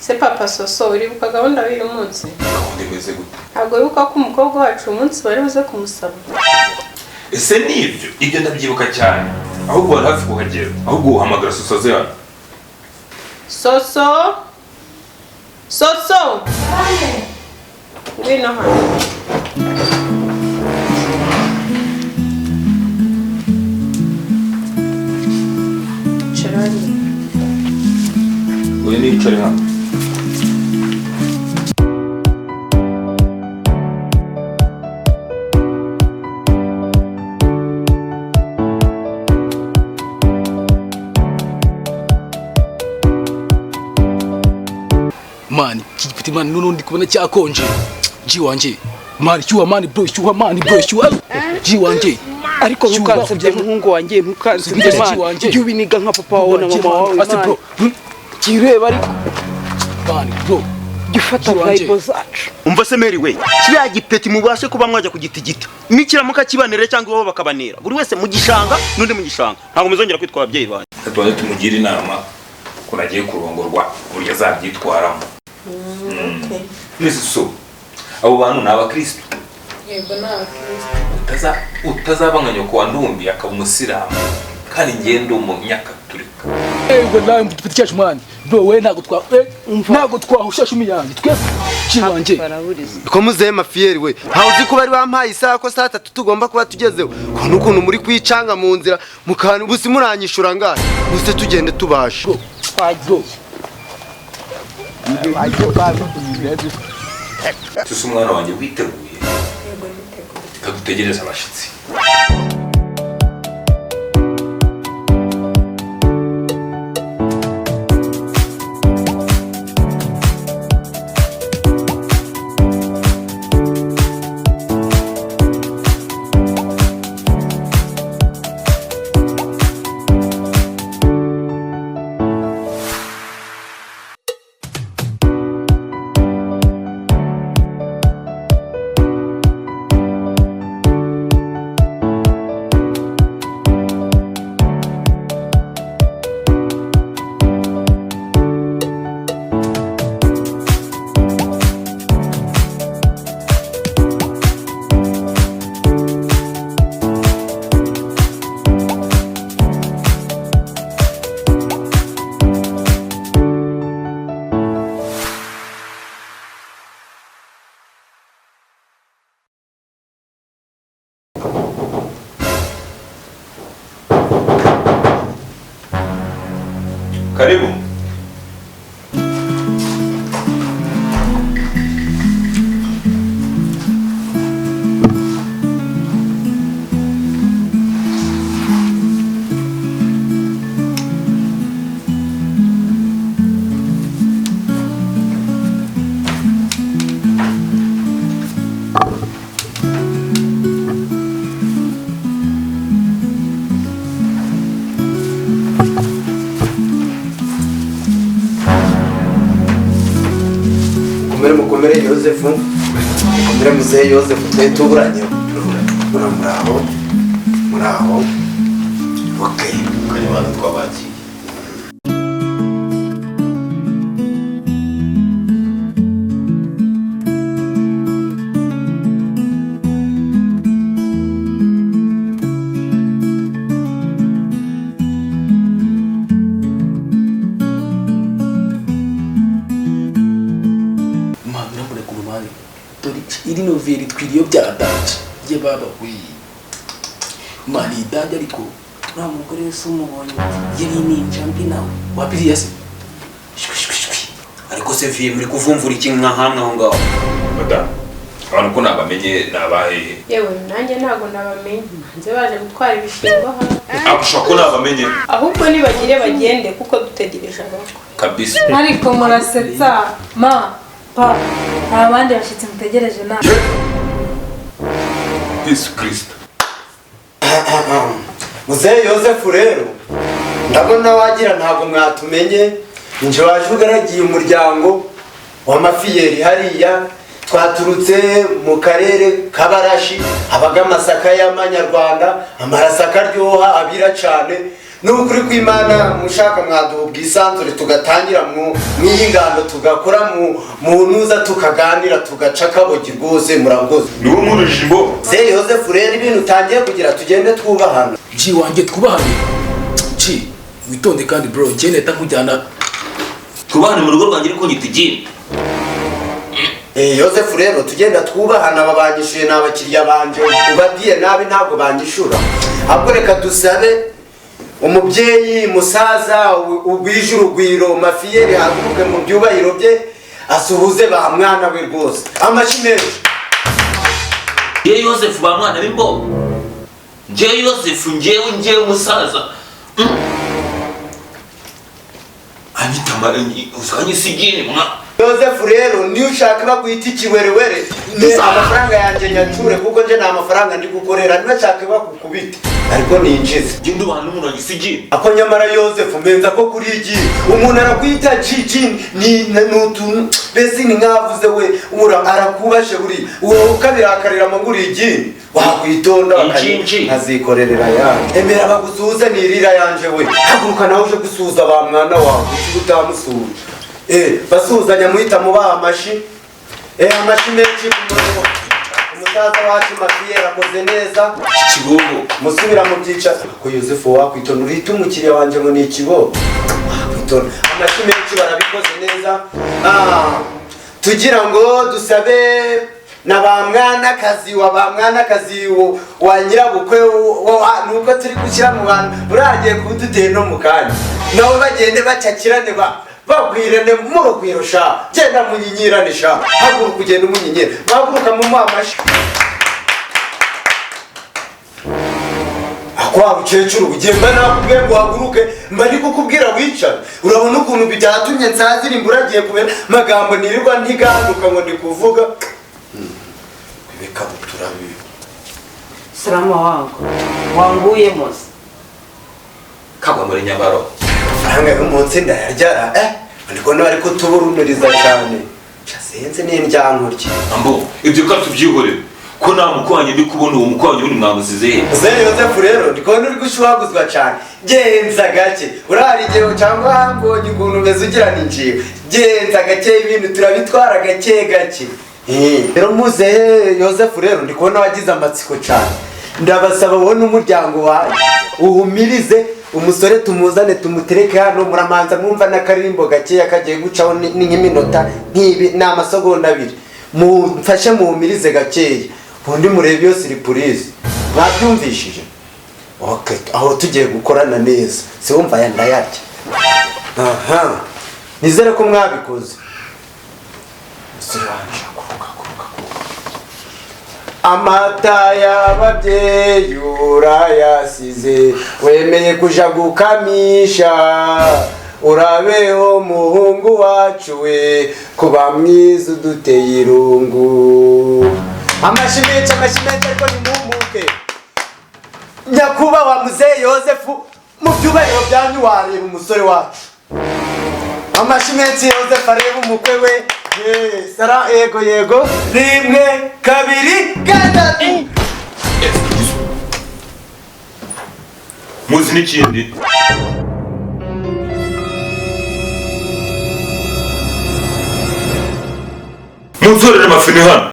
Se papa Soso, uribuka gahunda y'uyu munsi? Gahunda imeze gute? Ntabwo wibuka ko umukobwa wacu uyu munsi bari buze kumusaba? Ese nibyo? Ibyo ndabyibuka cyane, ahubwo wari hafi kuhagera. Ahubwo uhamagara Soso aze hano. Soso, Soso, ngwino hano. Icara hariya. Uyu nicare hano. Man, iki gipeti man, noneho ndi kubona cyakonje. Ji wanjye man, shyuha man bro, shyuha man bro, shyuha ji wanjye. Ariko Shyuha, ntukansebye muhungu wanjye, ntukansebye. Sibyo, Man, wanjye. ujye ubiniga nka papa wawe na mama wawe. Ase Man, bro, jya ureba ariko man bro. Jya ufata Ji wanjye. vibe zacu. Umva se Mary we, kiriya gipeti mubashe kuba mwajya kugitigita, nikiramuka kibanera cyangwa iwabo bakabanera, buri wese mu gishanga n'undi mu gishanga, ntabwo muzongera kwitwa ababyeyi banjye. Reka tubanze tumugire inama ukuntu agiye kurongorwa, uburyo azabyitwaramo. Okay. Mwese so abo bantu ni abakristo? Yego, ni abakristo. Utazaba nka nyoko wa Ndumbi akaba umusilamu kandi njye ndi umunyakaturika. Wallahi mu gipeti cyacu man bro, we ntabwo twa ntabwo twahusha shumi yanjye twese, ji wanjye. Baraburiza. Ko muzehe Mafiyeri we, ntawe uzi ko bari bampaye isaha ko saa 3 tugomba kuba tugezeho? Ukuntu ukuntu muri kwicanga mu nzira mukantu ubusi muranyishura ngahe? Muse tugende tubashe. Twagiye. Tuse umwana wanjye, witeguye? Yego, niteguye. Reka dutegereze abashyitsi. Karibu. Mukomere, mukomere Yosefu, mukomere muzehe Yosefu, twe tuburanye. Muraho, muraho, okay. Kanyamana, twabakiye. Man, urambona ukuntu man, dore iri noveli twiriye bya danger ye baba we man, iyi danger ariko. Uriya mugore wese umubonye yari ninja mbi nawe. Wapiriye se, shwi shwi shwi. Ariko se viye, muri kuvumvura iki nka hamwe aho ngaho? Madamu, abantu ko nabamenye ni abahehe? Yewe, nanjye ntabwo nabamenye, hanze baje gutwara ibishingwa hano. Ushobora ko nabamenye. Ahubwo nibagire bagende kuko dutegereje abakwe. Kabisa. Ariko murasetsa ma pa, nta bandi bashyitsi mutegereje nawe? Yesu Kirisito! Muzehe Yosefu, rero ndabona wagira ntabwo mwatumenye. Inje waje ugaragiye umuryango wa Mafiyeri hariya. Twaturutse mu karere k'Abarashi, habaga amasaka y'amanyarwanda, amarasaka aryoha abira cyane. Nukuri kw'Imana, mushaka mwaduha ubwisanzure tugatangira mu mw'iyi ngando, tugakora mu ntuza, tukaganira, tugaca akabogi rwose. Murakoze. Ni wowe nkurije imbogo. Se Yosefu rero, ibintu utangiye kugira, tugende twubahana. Ji wanjye, twubahane ji, witonde kandi bro, njye nahita nkujyana. Twubahane mu rugo rwanjye, ariko nyita igini. Yosefu rero, tugenda twubahana. Aba banyishuye ni abakiriya banje, ubabwiye nabi ntabwo banyishura. Ahubwo reka dusabe umubyeyi musaza ugwije urugwiro Mafiyeri haguruke mu byubahiro bye, asuhuze ba mwana we rwose. Amashyi menshi. Njyewe Yosefu, ba mwana b'imbogo, njyewe Yosefu, njyewe musaza. Anyita usanyise igini mwa. Yosefu rero, niyo ushaka bakwita ikiwerewere, ne amafaranga yanjye nyacure, kuko nje nta mafaranga ndi gukorera. Niba shaka bakukubite, ariko ninjize. Njye ndubaha n'umuntu wanyise igini. Ako nyamara Yosefu, mbenza ko kuri igi umuntu arakwita jiji ni nutu, mbese ni nkavuze we ura arakubashe buri wowe ukabirakarira ngo uri igini, wakwitonda. Injinji. Nkazikorerera yanjye. Emera bagusuhuze, nirira yanje we. Haguruka nawe uje gusuhuza ba mwana wawe, kuki utamusuhuje? Basuhuzanya, muhita mubaha amashi. Amashi menshi ku umusaza wacu Mafiyeri, akoze neza. Ikibogo. Musubira mu byicaro ko Yosefu, wakwitonda urita umukiriya wanjye ngo ni ikibogo, wakwitonda. Amashyi menshi, barabikoze neza. Tugira ngo dusabe na ba mwanakazi wa ba mwanakazi wa nyirabukwe nuko turi gushyira mu bantu buragiye kuduteye no mu kanya, nabo bagende bacakirane, ba bagwirane mu rugwiro sha. Genda munyinyirane sha, haguruka ugenda umunyinyire. Muhaguruka mumuha amashyi. Akwa mukecuru, ugenda nakubwiye ngo uhaguruke, mba ndi kukubwira wicara. Urabona ukuntu byatumye nsazira imburagiye kubera magambo nirirwa ntiganduka ngo ndi kuvuga ibikabutura bibi. Salama wangu wanguyemo se? Kagwa muri nyabaro. Amafaranga y'umunsi ndayaryara. Ariko bari kutuburunuriza cyane, sinzi n'indyankurye. Ambo ibyo ko tubyihorere, ko nta mukwanyi ndi kubona. Uwo mukwanyi wundi mwamusize he? Muzehe Yosefu rero, ndi kubona uri gushuhaguzwa cyane. Genza gake, urara igihe cyangwa mbonye ukuntu umeze ugira n'injiwe. Genza gake, ibintu turabitwara gake gake. Rero muzehe Yosefu rero, ndi kubona wagize amatsiko cyane. Ndabasaba wowe n'umuryango wawe uhumirize umusore, tumuzane tumutereke hano. Muramanza mwumva n'akaririmbo gakeya kagiye gucaho, ni nk'iminota nk'ibi, ni amasegonda 2. Mumfashe muhumirize gakeya, ubundi murebe iyo surprise. Mwabyumvishije? Okay, aho tugiye gukorana neza, si wumva aya ndayarya. Aha, nizere ko mwabikoze. Umusore wanje, kuruka kuruka kuruka. Amata y'ababyeyi urayasize, wemeye kuja gukamisha. Urabeho muhungu wacu we, kuba mwiza uduteye irungu. Amashyi menshi, amashyi menshi, ariko nimumuke. Nyakubahwa muzehe Yosefu, mu byubahiro byanyu, wareba umusore wacu. Amashyi menshi, Yosefu areba umukwe we. Sara, yego yego, 1 2 3. Muzi n'ikindi? Munsorere amafini hano.